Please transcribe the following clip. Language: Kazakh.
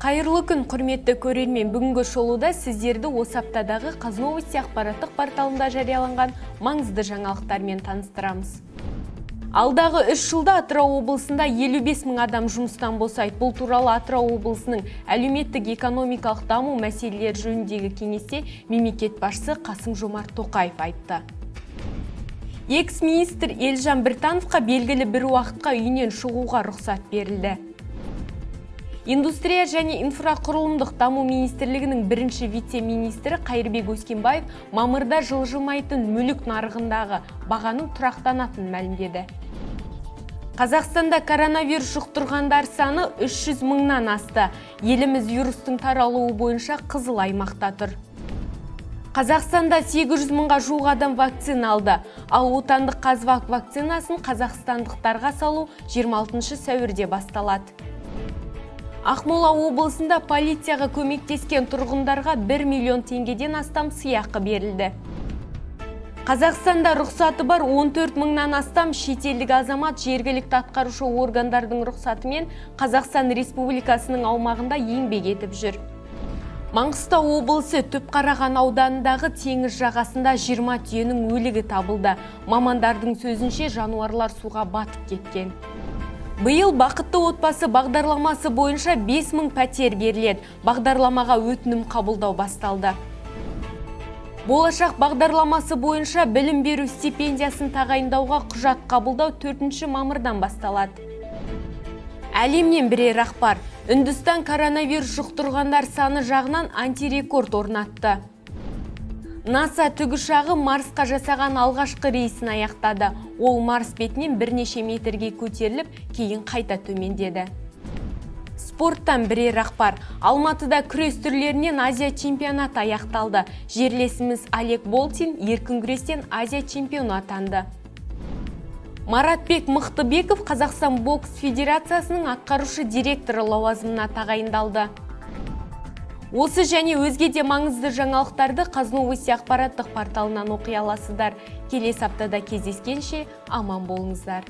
Қайырлы күн, құрметті көрермен! Бүгінгі шолуда сіздерді осы аптадағы «Қазновости» ақпараттық порталында жарияланған маңызды жаңалықтармен таныстырамыз. Алдағы 3 жылда Атырау облысында 55 мың адам жұмыстан босайды. Бұл туралы Атырау облысының әлеуметтік экономикалық даму мәселелері жөніндегі кеңесте мемлекет басшысы Қасым Жомарт Тоқаев айтты. Экс-министр Елжан Біртановқа белгілі бір уақытқа үйінен шығуға рұқсат берілді. Индустрия және инфрақұрылымдық даму министрлігінің бірінші вице-министрі Қайырбек Өскенбаев мамырда жылжымайтын мүлік нарығындағы бағаның тұрақтанатынын мәлімдеді. Қазақстанда коронавирус жұқтырғандар саны 300 мыңнан асты. Еліміз вирустың таралуы бойынша қызыл аймақта тұр. Қазақстанда 800 мыңға жуық адам вакцина алды. Ал отандық «ҚазВак» вакцинасын қазақстандықтарға салу 26 сәуірде басталады. Ақмола облысында полицияға көмектескен тұрғындарға 1 миллион теңгеден астам сыйақы берілді. Қазақстанда рұқсаты бар 14 мыңнан астам шетелдік азамат жергілікті атқарушы органдардың рұқсатымен Қазақстан Республикасының аумағында еңбек етіп жүр. Маңғыстау облысы Түпқараған ауданындағы теңіз жағасында 20 түйенің өлігі табылды. Мамандардың сөзінше, жануарлар суға батып кеткен. Биыл «Бақытты отбасы» бағдарламасы бойынша 5000 пәтер беріледі. Бағдарламаға өтінім қабылдау басталды. «Болашақ» бағдарламасы бойынша білім беру стипендиясын тағайындауға құжат қабылдау 4 мамырдан басталады. Әлемнен бірер ақпар. Үндістан коронавирус жұқтырғандар саны жағынан антирекорд орнатты. НАСА тікұшағы Марсқа жасаған алғашқы рейсін аяқтады. Ол Марс бетінен бірнеше метрге көтеріліп, кейін қайта төмендеді. Спорттан бірер ақпар. Алматыда күрес түрлерінен Азия чемпионаты аяқталды. Жерлесіміз Олег Болтин еркін күрестен Азия чемпионы атанды. Маратбек Мықтыбеков Қазақстан бокс федерациясының атқарушы директоры лауазымына тағайындалды. Осы және өзге де маңызды жаңалықтарды «Қазновости» ақпараттық порталынан оқи аласыздар. Келесі аптада кездескенше аман болыңыздар.